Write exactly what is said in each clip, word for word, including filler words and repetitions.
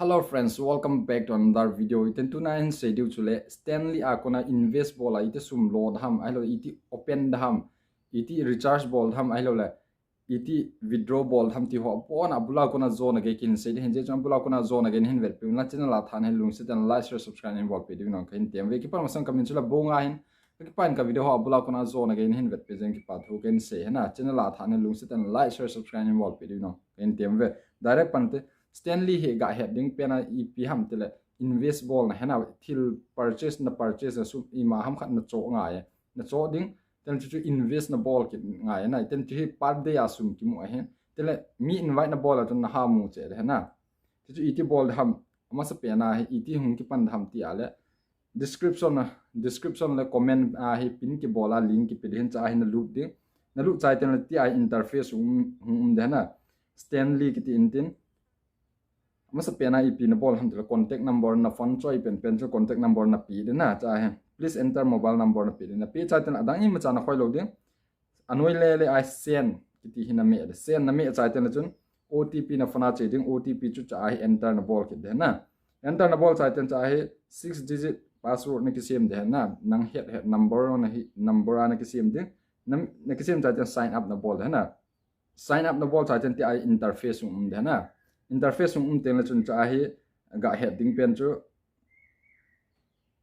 Hello friends, welcome back to another video. Iten tuna hin sei diu chule Stanley a kona invest bol a iti sum lo daham, ahilou iti open daham, iti recharge bol daham, ahilou le iti withdraw bol daham ti ho pon abula kona jona gei kin sei di hin je chun abula kona jona gei hin vet pe la channel a than hin lungset in like, share, subscribe in bol pe diu nong kahin tem ve. Kipan masang kamin chula bonga hin kipan ka video ho abula kona jona gei hin vet pe jeng kipa thu kahin sei hena channel a than hin lungset in like, share, subscribe in bol pe diu nong kahin tem ve. Direct pan te Stanley hi ga het ding pen a ipi ham tile invest bol na hena thil purchase na purchase na sum ima ham khat na cho ngai na cho ding ten chu chu invest na bol kit ngai na ten chu hi per day a sum kimu ahin tile mi invite na bol a tun na ha mu che de hena chu chu iti bol ham masa pen a hi iti hung kipan ham ti a le description na description le comment a hi pin kibol a link kipe de hin cha hi na lut ding na lut chai ten le ti a interface um um de na Stanley kiti in tin masa pen a ipi na bol ham tile contact number na phone choi pen pen chu contact number na pe de na cha hi please enter mobile number na pe de na pe chai ten adang ima cha na khoi lo ding anoi le le a send kiti hi na me de send na me chai ten le chun O T P na phone a che ding O T P chu cha hi enter na bol kit de na enter na bol chai ten cha hi six digit password na kisem de na nang het het number na hi number a na kisem ding na kisem chai ten sign up na bol de na sign up na bol chai ten ti a interface um de na interface um ten le chun cha hi ga het ding pen chu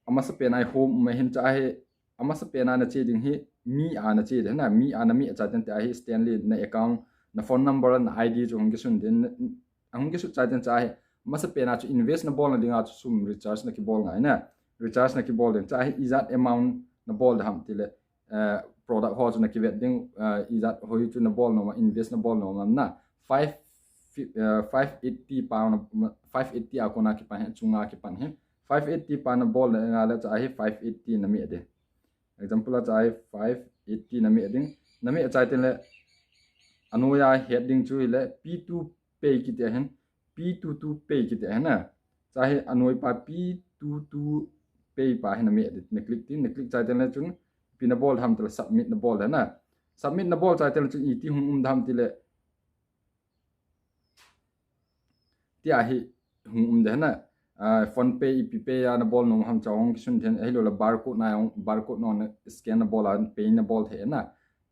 amasa pen a home um hin cha hi amasa pen a na che ding hi mi a na che de na mi a na mi a chai ten ti a hi Stanley na account na phone number na I D chu hung kisun den hung kisun chai ten cha hi masa pen a chu invest na bol na ding a chu sum recharge na kibol ngai na recharge na kibol den cha hi ijat amount na bol da ham tile product ho chu na kivet ding ijat hoi chu na bol nom a invest na bol nom a na five five eighty pound five eighty a kona kipan hi chunga kipan hi five eighty pa na bol na nga le cha hi five eighty na mi de example a cha hi five eighty na mi ding na mi chai ten le anoi a het ding chu hi le P two pay kiti hin P two two pay kiti hin na cha hi anoi pa P two two pay pa hin na mi de na click ti na click chai ten le chun pi na bol ham tile submit na bol na submit na bol chai ten le chun iti hung um dam tile ti a hi hung um de na PhonePe ipi pay a na bol nom ham cha hung kisun den ahilou le barcode na hung barcode no na scan na bol a pay na bol the na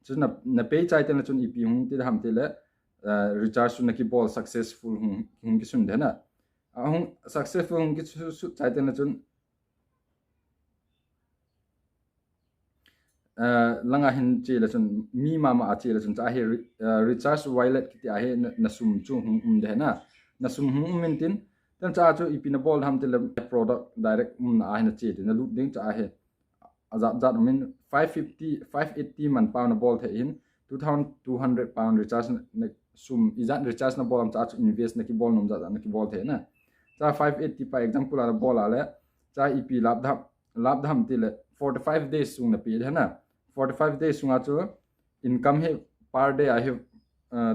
chu na na pay chai ten le chun ipi hung ti ham tile recharge chu na kibol successful hung hung kisun de na hung successful hung kisu chai ten le chun langa hin che le chun mi mama a che le chun cha hi recharge wallet kiti a hi na sum chu hung um de na na sum hung um in tin ten cha chu ipi na bol ham tile product direct um na a hin na che de na lut ding cha hi ajat jat um in five fifty five eighty man pa na bol the hin two thousand two hundred pound recharge na sum ijat recharge na bol am cha chu invest na kibol nom jat na kibol the na cha five eighty pa example a bol a le cha ipi lap dam lap dam tile forty five days sung na pi de na forty five days sunga chu income hi per day a hi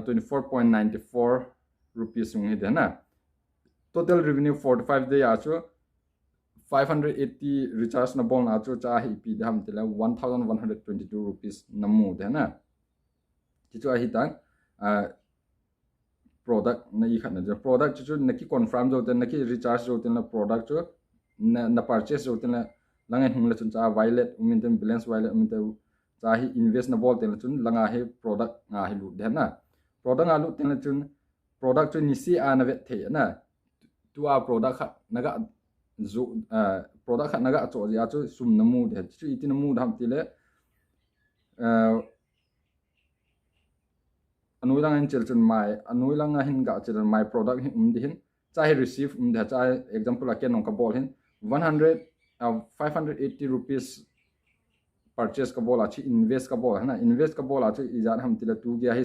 twenty four point nine four rupees sung hi de na total revenue forty five day a chu five hundred eighty recharge na bol na chu cha hi pi de ham tile one thousand one hundred twenty two rupees na mu de na ti chu a hi tan product na i khat na product chu chu na ki confirm jo ten na ki recharge jo ten na product chu na purchase jo ten la lang en hung le chun cha wallet um in ten balance wallet um in ten cha hi invest na bol ten la chun langa hi product nga hi lut de na product nga lut ten la chun product chu nisi a na vet thei na tua product khat na ga jo product khat na ga cho ji a chu sum na mu de chu iti na mu dam tile anoi lang hin chel chun mai anoi lang a hin ga chel mai product hi um di hin cha hi receive um de cha example a ken nong ka bol hin one hundred five hundred eighty rupees purchase ka bol a chi invest ka bol na invest ka bol a chu ijat ham tile tu gi a hi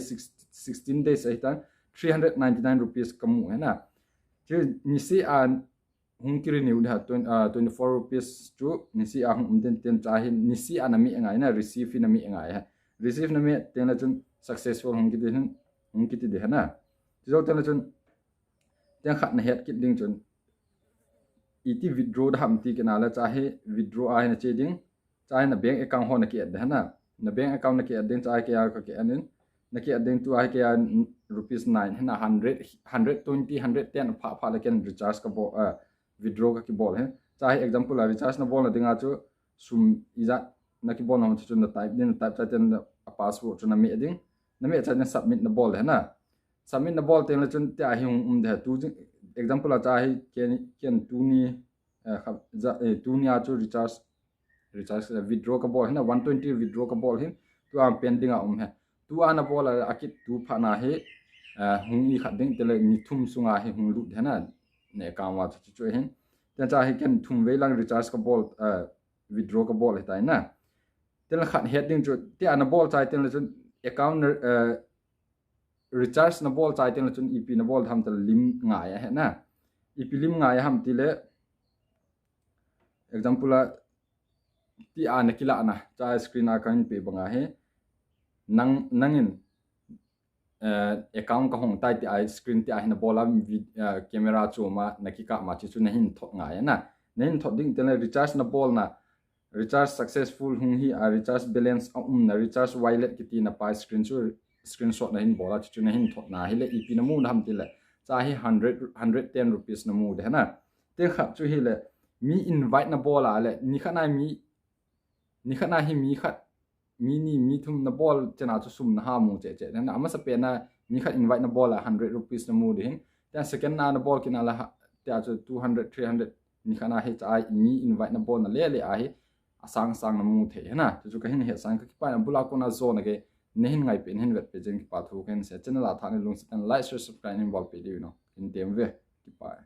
sixteen days a hi tan three hundred ninety nine rupees ka mu na chi nisi a hung ki renew de ha twenty four rupees chu nisi a hung um den ten cha hi nisi a na mi ngai na receive hi na mi ngai ha receive na mi ten la chun successful hung ki de hin hung ki ti de na chi jo ten la chun ten khat na het kit ding chun iti withdraw dam ti kena la cha hi withdraw a hi na che ding cha hi na bank account ho na ki add de na na bank account na ki add ding cha hi ke a ka ki add in Naki ading tua hi kei a rupees nine hina hundred, hundred twenty, hundred ten pha pha le ken recharge kabol, uh, withdraw kakibol hi. Cha hi example a recharge nabolna dinga chu sum ijat nakibol na chu na type ding, na type chai teng a password chu nameh ding. Nameh chai teng submit nabol hina. Submit nabol teng le chun tia hi hung um de tu jing, example a cha hi ken, ken tuni, eh, kha, ja, eh, tunia chu recharge, recharge, eh, withdraw kabol hina, one twenty withdraw kabol hin, tua pending a um hi. Tua nabol a akit tu pha na hi, eh, hung i khat ding tele ni thum sunga hi hung lut hina, ne account a chu chu hin. Tia cha hi ken thum vei lang recharge kabol, eh, withdraw kabol hi tai na. Tele khat het ding chu, tia nabol chai tele chun account, eh, recharge nabol chai teng le chun ipi nabol tham tele lim ngai ahi na. Ipi lim ngai ham tile, example a, tia nakilah na, cha screen a kahin pe banga hi, nang, nangin, eh, account kahong tai tia screen tia hi nabol a, vid-, eh, camera chu ma nakikap ma chi chu nahin thot ngai na. Nahin thot ding tele recharge nabol na, recharge successful hung hi a, recharge balance a um na, recharge wallet kiti na pa screen chu, screenshot nahin bol a, chu chu nahin thot na hile, ipi namu na ham tile, cha hi hundred, hundred ten rupees namu de na. Te khat chu hile, mi invite nabol a le, ni khat na mi, ni khat na hi mi khat, mi ni, mi thum nabol chena chu sum naha mu che che na. Amasa pen na mi khat invite nabol a hundred rupees namu de hin. Te second na nabol kit na la ha, tia chu two hundred, three hundred, ni khat na hi cha mi invite nabol na le le a hi asang sang namu thei hina. Chu chu kahin hetsah in kakipa na, bula kona jona ke nahin ngai pe, nahin vet pe jeng kipa thu kahin sei. Channel a thah ni lungset tah in like, share, subscribe nahin bol pe diu no. Hin tem ve. Kipa.